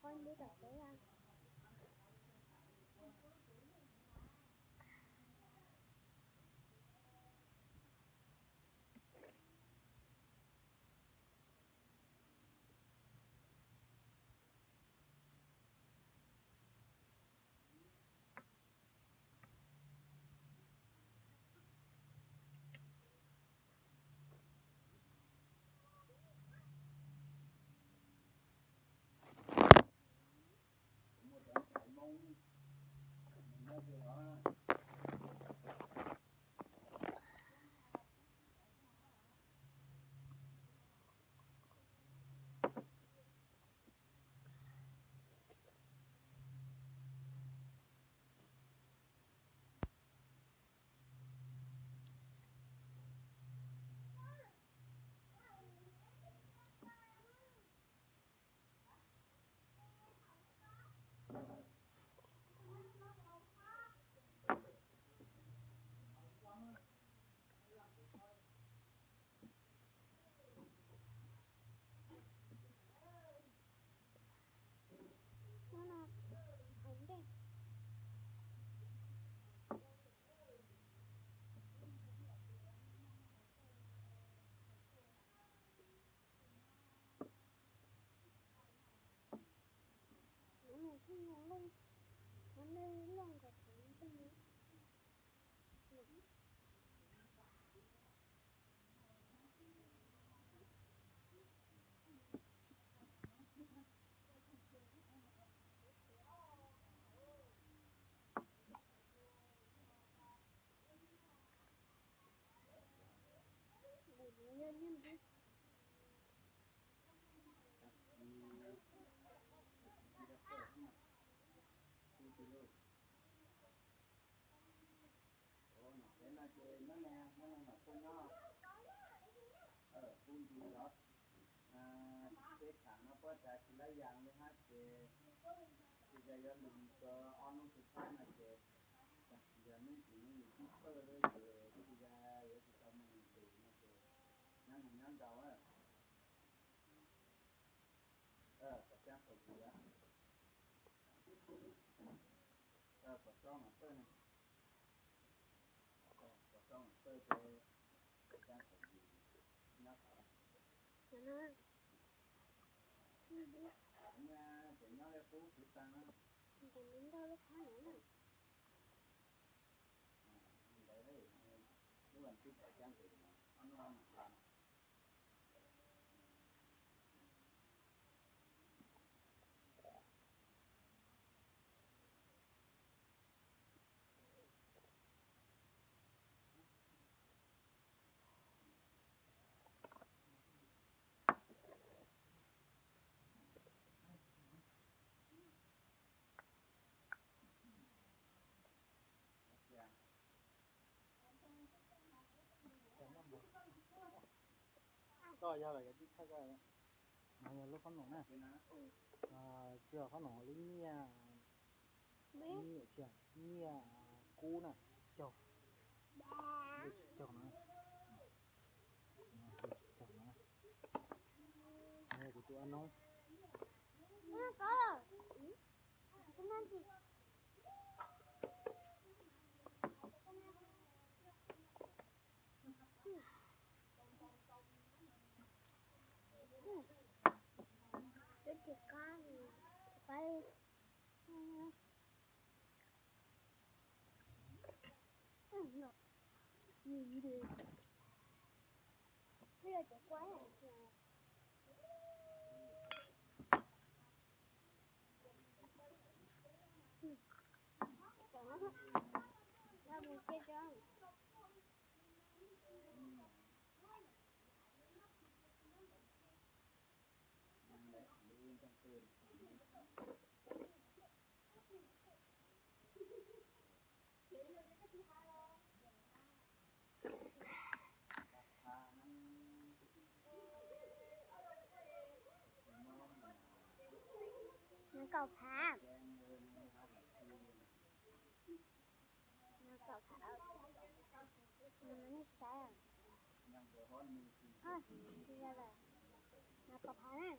Qhov ntawd tam kev a. Ua no ces nyob ne, nyob no mas tuaj nyob. Kuv ntsis los teb tham no puab tas tsis laib yas li hab ces tsis yog yuav lug tau ob hnub tsis txhob no ces yog nub tsis nub yus tib pawg ces tsis yog yuav tsis tau moog lug no ces nyob nug nyob nrau. Pom tsaab pom yus, pom tsaab mas pawg ne, pom tsaab mas pawg ces pom tsaab pom yus nyob tod. Ces nyob li qub kwv tag na. Ntawd lub vas thib pom tsaab pom yus ob hnub no. Koj yog lawm, koj tib thaij koj. No yog lub qhob noom na. Tsis yog qhob noom, lub nyiaj, nyiaj, nyiaj kub na, tsib caug. Tsib caug na. Tsib caug na. Kuv tus ab noob. Nws kaum phav. Nws kaum phav. Nws kaum phav na.